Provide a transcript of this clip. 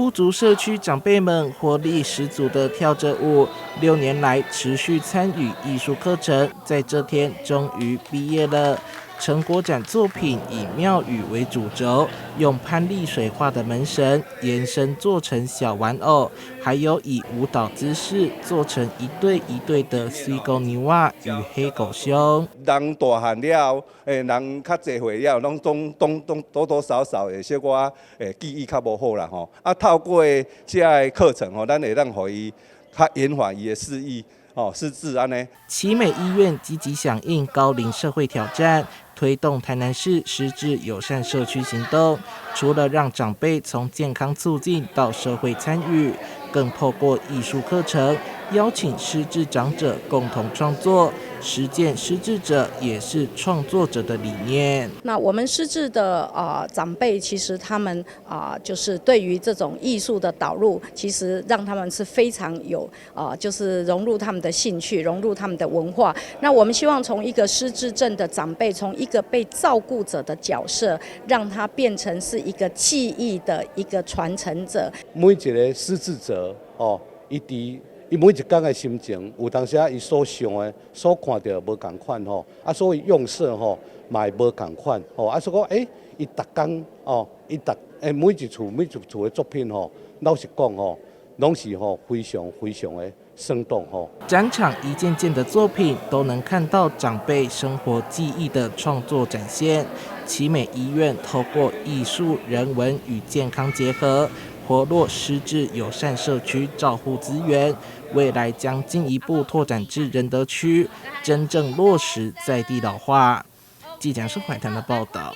屋族社區長輩們活力十足地跳着舞，6年來持續參與藝術課程，在這天終於畢業了。成果展作品以廟宇為主軸，用潘麗水畫的門神延伸做成小玩偶，還有以舞蹈姿勢做成一對一對的水姑娘仔與黑狗熊。人大漢了後，人較濟歲了，攏總總總多多少少會小可記憶較無好啦吼。啊，透過這个課程吼，咱會當予伊較延緩伊的失憶。哦，失智按呢。奇美醫院積極響應高齡社會挑戰，推動台南市失智友善社區行動。除了讓長輩從健康促進到社會參與，更透過藝術課程邀請失智長者共同創作，實踐失智者也是創作者的理念。那我們失智的長輩，其實他們就是對於這種藝術的導入，其實讓他們是非常有就是融入他們的興趣，融入他們的文化。那我們希望從一個失智症的長輩，從一個被照顧者的角色，讓他變成是一個技藝的一個傳承者。每一個失智者哦，伊佇伊每一工的心情，有當時仔伊所想的、所看著無仝款吼，啊，所以用色吼嘛會無仝款吼，啊，所以講伊逐工哦，伊逐每一處每一處的作品吼，老實講吼，攏是吼非常非常的生動吼。展場一件件的作品都能看到長輩生活記憶的創作展現。奇美醫院透過藝術、人文與健康結合，活絡失智友善社區照護資源，未來將進一步拓展至仁德區，真正落實在地老化。記者施懷談的報道。